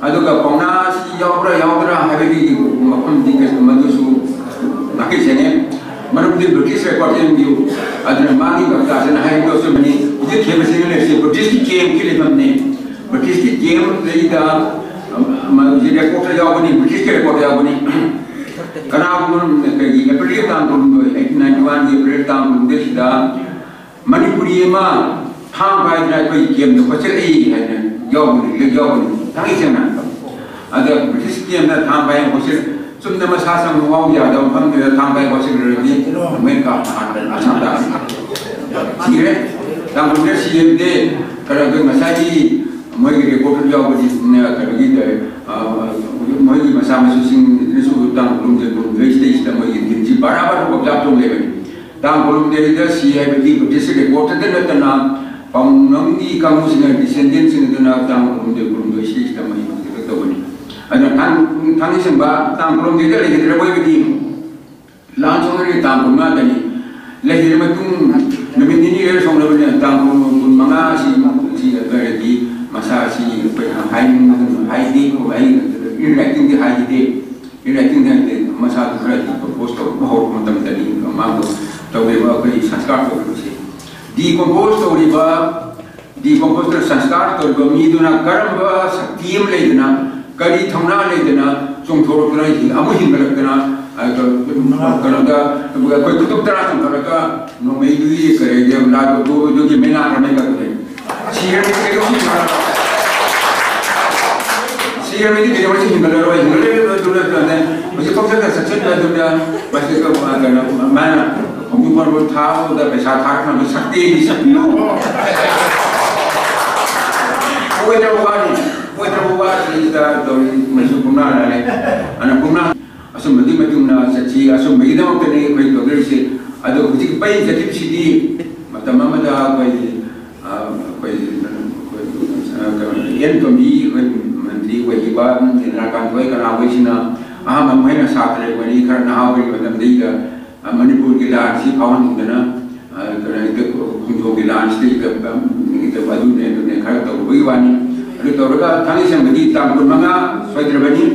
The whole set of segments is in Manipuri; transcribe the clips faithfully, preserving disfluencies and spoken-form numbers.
ꯑꯗꯨꯒ ꯄꯥꯎꯅꯥꯁꯤ ꯌꯥꯎꯕ꯭ꯔꯥ ꯌꯥꯎꯗ꯭ꯔꯥ ꯍꯥꯏꯕꯒꯤ ꯃꯐꯝꯗꯤ ꯀꯩꯁꯨ ꯃꯗꯨꯁꯨ ꯉꯥꯛꯇꯤ ꯁꯦꯡꯉꯦ꯫ ꯃꯔꯝꯗꯤ ꯕ꯭ꯔꯤꯇꯤꯁ ꯔꯦꯀꯣꯔꯗ ꯌꯦꯡꯕꯤꯌꯨ꯫ ꯑꯗꯨꯅ ꯃꯥꯒꯤ ꯀꯕꯤꯇꯥꯁꯤꯅ ꯍꯥꯏꯔꯤꯕꯗꯣ ꯑꯆꯨꯝꯕꯅꯤ꯫ ꯍꯧꯖꯤꯛ ꯊꯦꯕꯁꯤꯅ ꯂꯩꯔꯤꯁꯦ ꯕ꯭ꯔꯤꯇꯤꯁꯀꯤ ꯀꯦꯝꯞꯀꯤ ꯂꯩꯐꯝꯅꯤ꯫ ꯕ꯭ꯔꯤꯇꯤꯁꯀꯤ ꯀꯦꯝꯞ ꯂꯩꯗ, ꯑꯃ, ꯍꯧꯖꯤꯛ ꯔꯦꯀꯣꯔꯗꯇ ꯌꯥꯎꯕꯅꯤ, ꯕ꯭ꯔꯤꯇꯤꯁꯀꯤ ꯔꯦꯀꯣꯔꯗꯇ ꯌꯥꯎꯕꯅꯤ꯫ ꯀꯅꯥꯒꯨꯝꯕ ꯀꯩꯒꯤ ꯑꯦꯄ꯭ꯔꯤꯜ ꯇꯥꯡ ꯀꯨꯟꯍꯨꯝꯗꯣꯏ, ꯑꯩꯠꯇꯤꯟ ꯅꯥꯏꯟꯇꯤ ꯋꯥꯟꯒꯤ ꯑꯦꯄ꯭ꯔꯤꯜ ꯇꯥꯡ ꯀꯨꯟꯍꯨꯝꯗꯣꯏꯁꯤꯗ ꯃꯅꯤꯄꯨꯔꯤ ꯑꯃ ꯊꯥꯡ ꯄꯥꯏꯗꯅ ꯑꯩꯈꯣꯏꯒꯤ ꯀꯦꯝꯗ ꯍꯣꯁꯇꯦꯜ ꯑꯩ ꯍꯥꯏꯅ ꯌꯥꯎꯕꯅꯤ, ꯂꯤꯛ ꯌꯥꯎꯕꯅꯤ꯫ ꯊꯥꯡꯒꯩ ꯁꯦꯡꯅ꯫ ꯑꯗ ꯕ꯭ꯔꯤꯇꯤꯁ ꯀꯦꯝꯗ ꯊꯥꯡ ꯄꯥꯏ ꯍꯣꯁꯇꯦꯜ ꯆꯨꯝꯅ ꯃꯁꯥ ꯆꯪꯕ ꯃꯥꯎ ꯌꯥꯗꯕ ꯃꯐꯝꯗꯨꯗ ꯊꯥꯡ ꯄꯥꯏ ꯍꯣꯁꯇꯦꯜ ꯂꯩꯔꯗꯤ ꯃꯣꯏ ꯀꯥ ꯑꯁꯥꯝꯗ ꯁꯤꯔꯦ꯫ ꯇꯥꯡ ꯀꯨꯟꯗ ꯁꯤꯔꯗꯤ ꯀꯩꯅꯣꯗ ꯉꯁꯥꯏꯒꯤ ꯃꯣꯏꯒꯤ ꯔꯦꯀꯣꯔꯗ ꯌꯥꯎꯕꯁꯤ ꯀꯩꯅꯣꯒꯤ ꯃꯣꯏꯒꯤ ꯃꯆꯥ ꯃꯁꯨꯁꯤꯡꯁꯤꯅꯁꯨ ꯇꯥꯡ ꯀꯨꯟꯍꯨꯝꯗꯣꯏ ꯀꯨꯟꯍꯨꯝꯗꯣꯏꯁꯤꯗꯩꯁꯤꯗ ꯃꯣꯏꯒꯤ ꯗꯤꯟꯁꯤ ꯕꯔꯥꯕꯔ ꯑꯣꯕꯖꯥꯔꯕ ꯇꯧ ꯂꯩꯕꯅꯤ꯫ ꯇꯥꯡ ꯀꯨꯟꯍꯨꯝꯗꯣꯏꯗ ꯁꯤ ꯍꯥꯏꯕꯗꯤ ꯕ꯭ꯔꯤꯇꯤꯁ ꯔꯦꯀꯣꯔꯗꯇ ꯅꯠꯇꯅ ꯄꯥꯎꯅꯝꯒꯤ ꯀꯥꯡꯕꯨꯁꯤꯡꯅ ꯗꯤꯁꯦꯟꯗꯦꯟꯁꯤꯡ ꯑꯗꯨꯅ ꯇꯥꯡ ꯀꯨꯟꯍꯨꯝꯗꯣꯏ ꯀꯨꯟꯍꯨꯝꯗꯣꯏ ꯁꯤꯗꯩꯁꯤꯗ ꯃꯩ ꯍꯧꯒꯠꯀꯗꯧꯕꯅꯤ꯫ ꯑꯗꯨꯅ ꯊꯥꯡ-, ꯊꯥꯡꯖꯤꯡ ꯁꯦꯡꯕ ꯇꯥꯡ ꯀꯨꯟꯍꯨꯝꯗꯣꯏꯗ ꯂꯩꯒꯗ꯭ꯔꯕ ꯑꯣꯏꯕꯗꯤ ꯂꯥꯟ ꯁꯣꯛꯅꯔꯤ ꯇꯥꯡ ꯀꯨꯟꯃꯉꯥꯗꯅꯤ꯫ ꯂꯩꯔ ꯃꯇꯨꯡ ꯅꯨꯃꯤꯠ ꯅꯤꯅꯤ ꯂꯩꯔ ꯁꯣꯛꯅꯕꯅꯤꯅ ꯇꯥꯡ ꯀꯨꯟ, ꯀꯨꯟꯃꯉꯥ ꯑꯁꯤ, ꯁꯤ ꯑꯗꯨꯋꯥꯏꯗꯗꯤ ꯃꯁꯥ ꯑꯁꯤ ꯑꯩꯈꯣꯏꯅ ꯍꯥꯏꯅꯤꯡꯕ ꯑꯗꯨꯝ ꯍꯥꯏꯗꯦ, ꯍꯥꯏꯅꯤꯡꯕ ꯏꯟ ꯔꯥꯏꯇꯤꯡꯗꯤ ꯍꯥꯏꯈꯤꯗꯦ꯫ ꯏꯟ ꯔꯥꯏꯇꯤꯡꯗꯤ ꯍꯥꯏꯗꯦ, ꯃꯁꯥꯗꯨ ꯈꯔꯗꯤ ꯀꯝꯄꯣꯁ ꯇꯧꯔꯛꯄ ꯍꯧꯔꯛꯄ ꯃꯇꯝꯗꯅꯤ ꯃꯥꯕꯨ ꯇꯧꯔꯤꯕ ꯑꯩꯈꯣꯏ ꯁꯪꯁꯀꯥꯔ ꯇꯧꯔꯤꯕꯁꯦ꯫ ꯗꯤꯀꯝꯄꯣꯁ ꯇꯧꯔꯤꯕ, ꯗꯤꯀꯝꯄꯣꯁꯇ ꯁꯪꯁꯀꯥꯔ ꯇꯧꯔꯤꯕ ꯃꯤꯗꯨꯅ ꯀꯔꯝꯕ ꯁꯛꯇꯤ ꯑꯃ ꯂꯩꯗꯅ, ꯀꯔꯤ ꯊꯧꯅꯥ ꯂꯩꯗꯅ ꯆꯣꯡꯊꯣꯔꯛꯇꯅ ꯍꯤꯡ-, ꯑꯃꯨꯛ ꯍꯤꯡꯒꯠꯂꯛꯇꯅ, ꯑ, ꯀ-, ꯀꯩꯅꯣꯗ ꯑꯩꯈꯣꯏ ꯀꯨꯇꯨꯕ ꯇꯔꯥ ꯆꯣꯡꯊꯔꯒ ꯅꯣꯡꯃꯩꯗꯨꯒꯤ ꯀꯔꯤꯒꯤ ꯂꯥꯜ ꯕꯧꯗꯣꯒꯤ ꯃꯩꯅꯥ ꯀꯔꯝꯍꯥꯏꯅ ꯀꯛꯀꯗꯣꯏꯅꯣ? ꯁꯤꯔꯕꯗꯤ ꯀꯩꯗꯧꯁꯤ ꯍꯤꯡꯒꯠꯂꯔꯣꯏ? ꯁꯤꯔꯕꯗꯤ ꯀꯩꯗꯧꯁꯤ ꯍꯤꯡꯒꯠꯂꯔꯣꯏ? ꯍꯤꯡꯒꯠꯂꯔꯣꯏ ꯑꯗꯨꯅ ꯍꯧꯖꯤꯛ ꯐꯥꯎ ꯆꯠꯅ ꯆꯠꯁꯤꯟꯕ ꯑꯗꯨꯅ ꯃꯁꯤꯗ ꯀꯩꯅꯣ ꯃꯥꯅ ꯈꯣꯡꯖꯨ ꯃꯔꯨ ꯊꯥꯕꯗ ꯄꯩꯁꯥ ꯊꯥꯔꯛꯅꯕ ꯁꯛꯇꯤꯗꯤ ꯁꯛꯄꯤꯌꯨ꯫ ꯑꯣꯏꯗ꯭ꯔꯕ ꯋꯥꯅꯤ, ꯑꯣꯏꯗ꯭ꯔꯕ ꯋꯥꯁꯤꯗ ꯇꯧꯔꯤ ꯃꯁꯤ ꯄꯨꯡꯅꯥ ꯂꯥꯜꯂꯦ꯫ ꯑꯗꯨꯅ ꯄꯨꯡꯅꯥ ꯑꯆꯨꯝꯕꯒꯤ ꯃꯇꯨꯡ ꯏꯟꯅ ꯆꯠꯁꯤ, ꯑꯆꯨꯝꯕꯒꯤꯗꯃꯛꯇꯅꯤ ꯑꯩꯈꯣꯏ ꯇꯧꯖꯔꯤꯁꯦ꯫ ꯑꯗꯣ ꯍꯧꯖꯤꯛ ꯄꯩ ꯆꯠꯈꯤꯕꯁꯤꯗꯤ ꯃꯇꯝ ꯑꯃꯗ ꯑꯩꯈꯣꯏ, ꯑ, ꯑꯩꯈꯣꯏ, ꯑꯩꯈꯣꯏ, ꯑ, ꯀꯩꯅꯣ, ꯑꯦꯟ ꯇꯣꯝꯕꯤ ꯑꯩꯈꯣꯏ ꯃꯟꯇ꯭ꯔꯤ ꯑꯣꯏꯈꯤꯕ ꯏꯟꯗꯤꯔꯥ ꯀꯥꯟꯇ ꯍꯣꯏ ꯀꯅꯥ ꯍꯣꯏꯁꯤꯅ ꯑꯍꯥꯟꯕ ꯃꯈꯣꯏꯅ ꯁꯥꯇ꯭ꯔ ꯑꯣꯏꯔꯤ ꯈꯔ ꯅꯍꯥ ꯑꯣꯏꯔꯤ ꯃꯇꯝꯗꯩꯗ, ꯑ, ꯃꯅꯤꯄꯨꯔꯒꯤ ꯂꯥꯟꯁꯤ ꯐꯥꯎꯍꯟꯅꯤꯡꯗꯅ, ꯑ, ꯀꯩꯅꯣ, ꯈꯣꯡꯖꯣꯝꯒꯤ ꯂꯥꯟꯁꯤꯗꯩꯗ, ꯑ, ꯑꯗꯨꯅꯦ ꯑꯗꯨꯅꯦ ꯈꯔ ꯇꯧꯔꯨꯕꯒꯤ ꯋꯥꯅꯤ꯫ ꯑꯗꯨ ꯇꯧꯔꯒ ꯊꯥꯡꯒꯩ ꯁꯦꯡꯕꯗꯤ ꯇꯥꯡ ꯀꯨꯟꯃꯉꯥ ꯁꯣꯏꯗ꯭ꯔꯕꯅꯤ꯫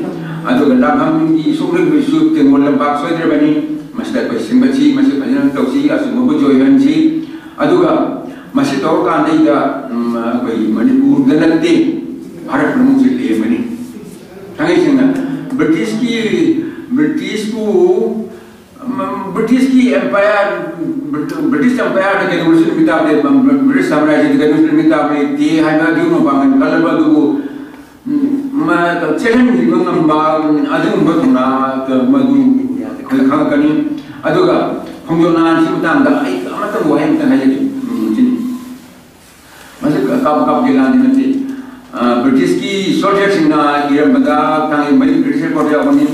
ꯑꯗꯨꯒ ꯂꯥꯡꯐꯝꯒꯤ ꯁꯣꯛꯂꯛꯄꯁꯨ ꯇꯦꯡꯒꯣꯜ ꯂꯝꯄꯥꯛ ꯁꯣꯏꯗ꯭ꯔꯕꯅꯤ꯫ ꯃꯁꯤꯗ ꯑꯩꯈꯣꯏ ꯁꯤꯟꯕꯁꯤ, ꯃꯁꯤ ꯐꯖꯅ ꯇꯧꯁꯤ, ꯑꯆꯨꯝꯕꯕꯨ ꯖꯣꯏꯍꯟꯁꯤ꯫ ꯑꯗꯨꯒ ꯃꯁꯤ ꯇꯧꯔꯀꯥꯟꯗꯩꯗ, ꯎꯝ, ꯑꯩꯈꯣꯏ ꯃꯅꯤꯄꯨꯔꯗ ꯅꯠꯇꯦ, ꯚꯥꯔꯠ ꯄꯨꯝꯅꯃꯛꯁꯦ ꯂꯦꯝꯒꯅꯤ꯫ ꯊꯥꯡꯒꯩ ꯁꯦꯡꯅ ꯕ꯭ꯔꯤꯇꯤꯁꯀꯤ, ꯕ꯭ꯔꯤꯇꯤꯁꯄꯨ, ꯎꯝ, ꯕ꯭ꯔꯤꯇꯤꯁꯀꯤ ꯑꯦꯝꯄꯥꯌꯔ, ꯕ꯭ꯔꯤꯇꯤꯁ ꯑꯦꯝꯄꯥꯌꯔꯗ ꯀꯩꯗꯧꯕꯁꯨ ꯅꯨꯃꯤꯠ ꯇꯥꯕ ꯂꯩ, ꯕ꯭ꯔꯤꯇꯤꯁ ꯁꯥꯝꯔꯥꯖ꯭ꯌꯗ ꯀꯩꯗꯧꯕꯁꯨ ꯅꯨꯃꯤꯠ ꯇꯥꯕ ꯂꯩꯇꯦ ꯍꯥꯏꯕ ꯑꯗꯨꯒꯨꯝꯕ ꯄꯥꯡꯒꯜ ꯀꯜꯂꯕ ꯑꯗꯨꯕꯨ ꯎꯝ, ꯃ-, ꯆꯦꯜꯍꯟꯕꯤꯕ ꯉꯝꯕ, ꯎꯝ, ꯑꯗꯨꯒꯨꯝꯕ ꯊꯧꯅꯥ, ꯃꯗꯨ ꯑꯩꯈꯣꯏ ꯈꯪꯉꯛꯀꯅꯤ꯫ ꯑꯗꯨꯒ ꯈꯣꯡꯖꯣꯝ ꯂꯥꯟꯁꯤ ꯃꯇꯥꯡꯗ ꯑꯩ ꯑꯃꯇꯪ ꯋꯥꯍꯩ ꯑꯃꯇꯪ ꯍꯥꯏꯖꯒꯦ꯫ ꯎꯝ, ꯁꯤꯅꯤ꯫ ꯃꯁꯤ ꯀꯥꯞ ꯀꯥꯞꯀꯤ ꯂꯥꯟꯗꯤ ꯅꯠꯇꯦ꯫ ꯑ, ꯕ꯭ꯔꯤꯇꯤꯁꯀꯤ ꯁꯣꯜꯖꯔꯁꯤꯡꯅ ꯏꯔꯝꯕꯗ ꯊꯥꯡꯒꯩ ꯃꯩ ꯕ꯭ꯔꯤꯇꯤꯁ ꯔꯦꯀꯣꯔꯗ ꯌꯥꯎꯕꯅꯤ꯫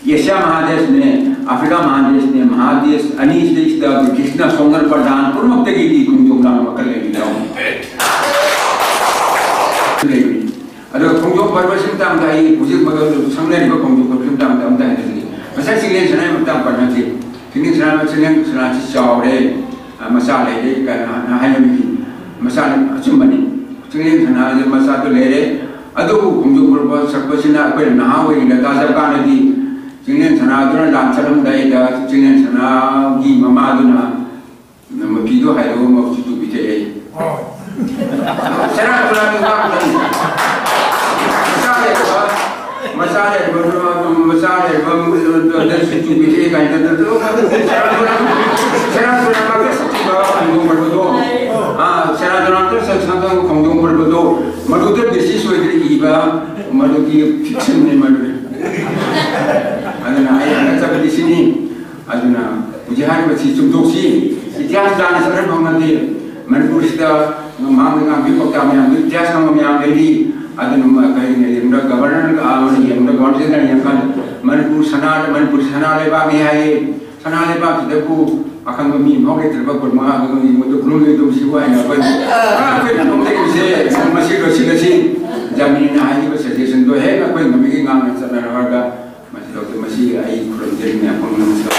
ꯑꯦꯁꯤꯌꯥ ꯃꯍꯥꯗꯦꯁꯅꯦ, ꯑꯐ꯭ꯔꯤꯀꯥ ꯃꯍꯥꯗꯦꯁꯅꯦ, ꯃꯍꯥꯗꯦꯁ ꯑꯅꯤꯁꯤꯗꯩꯁꯤꯗ ꯕ꯭ꯔꯤꯇꯤꯁꯅ ꯁꯣꯝꯅ ꯄ꯭ꯔꯙꯥꯟ ꯄꯨꯝꯅꯃꯛꯇꯒꯤꯗꯤ ꯈꯣꯡꯖꯣꯝ ꯂꯥꯟ ꯃꯈꯜ ꯑꯅꯤ ꯌꯥꯎꯏ꯫ ꯑꯗꯨꯒ ꯈꯣꯡꯖꯣꯝ ꯄꯔꯕꯁꯤ ꯃꯇꯥꯡꯗ ꯑꯩ ꯍꯧꯖꯤꯛ ꯃꯗꯨ ꯁꯪꯅꯔꯤꯕ ꯈꯣꯡꯖꯣꯝ ꯄꯔꯕꯁꯤ ꯃꯇꯥꯡꯗ ꯑꯝꯇ ꯍꯥꯏꯖꯒꯦ꯫ ꯉꯁꯥꯏ ꯆꯤꯡꯂꯦꯟ ꯁꯅꯥꯒꯤ ꯃꯇꯥꯡ ꯄꯟꯅꯈꯤ꯫ ꯆꯤꯡꯂꯦꯟ ꯁꯅꯥ, ꯆꯤꯡꯂꯦꯟ ꯁꯅꯥꯁꯤ ꯆꯥꯎꯔꯦ, ꯑ, ꯃꯆꯥ ꯂꯩꯔꯦ ꯀꯥꯏꯅ ꯍꯥꯏꯔꯝꯃꯤ꯫ ꯃꯆꯥ ꯑꯆꯨꯝꯕꯅꯤ꯫ ꯆꯤꯡꯂꯦꯟ ꯁꯅꯥꯁꯤ ꯃꯆꯥꯗꯨ ꯂꯩꯔꯦ꯫ ꯑꯗꯨꯕꯨ ꯈꯣꯡꯖꯣꯝ ꯄꯔꯕ ꯁꯛꯄꯁꯤꯅ ꯑꯩꯈꯣꯏꯅ ꯅꯍꯥ ꯑꯣꯏꯔꯤꯉꯩꯗ ꯇꯥꯖꯕ ꯀꯥꯟꯗꯗꯤ ꯆꯤꯡꯂꯦꯟ ꯁꯅꯥꯗꯨꯅ ꯂꯥꯟ ꯆꯠꯂꯝꯗꯥꯏꯗ ꯆꯤꯡꯂꯦꯟ ꯁꯅꯥꯒꯤ ꯃꯃꯥꯗꯨꯅ ꯃꯄꯤꯗꯣ ꯍꯥꯏꯔꯒ ꯃꯄꯤ ꯇꯨꯕꯤ ꯊꯛꯑꯦ꯫ ꯁꯦꯔꯥꯟ ꯇꯨꯔꯥꯟꯒꯤ ꯋꯥ ꯈꯛꯇꯅꯤ꯫ ꯃꯆꯥ ꯂꯩꯔꯕ, ꯃꯆꯥ ꯂꯩꯔꯕ, ꯃꯆꯥ ꯂꯩꯔꯕ, ꯃꯆꯥ ꯂꯩꯔꯕ, ꯁꯨ ꯇꯨꯕꯤ ꯊꯛꯑꯦ ꯀꯥꯏꯅ ꯇꯧꯗꯅ ꯁꯦꯔꯥꯟ ꯇꯨꯔꯥꯟ, ꯁꯦꯔꯥꯟ ꯇꯨꯔꯥꯟ ꯉꯥꯛꯇ ꯁꯛꯈꯤꯕ ꯈꯣꯡꯖꯣꯝ ꯄꯔꯕꯗꯣ, ꯑꯥ, ꯁꯦꯔꯥꯟ ꯇꯨꯔꯥꯟ ꯉꯥꯛꯇ ꯁꯛ-, ꯁꯛꯈꯤꯕ ꯈꯣꯡꯖꯣꯝ ꯄꯔꯕꯗꯣ, ꯃꯗꯨꯗ ꯕꯦꯁꯤꯁ ꯑꯣꯏꯗꯅ ꯏꯕ, ꯃꯗꯨꯒꯤ ꯐꯤꯛꯁꯟꯅꯤ ꯃꯗꯨꯗꯤ꯫ ꯑꯗꯨꯅ ꯑꯩ ꯍꯪꯒꯠꯆꯕꯗꯤ ꯁꯤꯅꯤ꯫ ꯑꯗꯨꯅ ꯍꯧꯖꯤꯛ ꯍꯥꯏꯔꯤꯕꯁꯤ ꯆꯨꯝꯊꯣꯛꯁꯤ꯫ ꯏꯇꯤꯍꯥꯁ ꯂꯥꯟꯅ ꯆꯠꯍꯟꯕ ꯉꯝꯗꯦ꯫ ꯃꯅꯤꯄꯨꯔꯁꯤꯗ ꯃꯥꯡꯗ ꯉꯥꯡꯕꯤ ꯄꯥꯎꯇꯥꯛ ꯃꯌꯥꯝꯗꯨ, ꯏꯇꯤꯍꯥꯁ ꯈꯪꯕ ꯃꯌꯥꯝ ꯂꯩꯔꯤ꯫ ꯑꯗꯨꯅ ꯃ-, ꯀꯔꯤꯅ ꯌꯦꯡꯕꯗ, ꯒꯕꯔꯅꯔ ꯑꯃꯅ ꯌꯦꯡꯕꯗ, ꯒꯕꯔꯅꯔ ꯌꯦꯡꯕꯀꯥꯟꯗ ꯃꯅꯤꯄꯨꯔ ꯁꯅꯥ, ꯃꯅꯤꯄꯨꯔ ꯁꯅꯥ ꯂꯩꯕꯥꯛꯅꯤ ꯍꯥꯏꯌꯦ꯫ ꯁꯅꯥ ꯂꯩꯕꯥꯛꯁꯤꯗꯕꯨ ꯑꯈꯪꯕ ꯃꯤ ꯑꯃꯐꯥꯎ ꯂꯩꯇ꯭ꯔꯕ ꯀꯨꯟ ꯃꯉꯥ ꯑꯗꯨꯒ ꯃꯤ ꯃꯗꯨ ꯈꯨꯂꯨꯝ ꯂꯩꯗꯧꯁꯤꯕꯨ ꯍꯥꯏꯅ ꯑꯩꯈꯣꯏ, ꯑ, ꯑꯩꯈꯣꯏꯅ ꯅꯣꯡꯗꯩꯁꯦ ꯃꯁꯤ ꯂꯣꯏꯁꯤꯜꯂꯁꯤ꯫ ꯖꯥꯃꯤꯅꯤꯅ ꯍꯥꯏꯈꯤꯕ ꯁꯖꯦꯁꯟꯗꯣ ꯍꯦꯛ ꯑꯩꯈꯣꯏ ꯉꯝꯃꯤꯒꯩ ꯉꯥꯡꯅ ꯆꯠꯅꯔꯒ ꯃꯁꯤ ꯇꯧꯗꯦ꯫ ꯃꯁꯤ ꯑꯩ ꯈꯨꯔꯨꯝꯖꯔꯤ ꯃꯌꯥꯝ ꯄꯨꯝꯅꯃꯛ꯫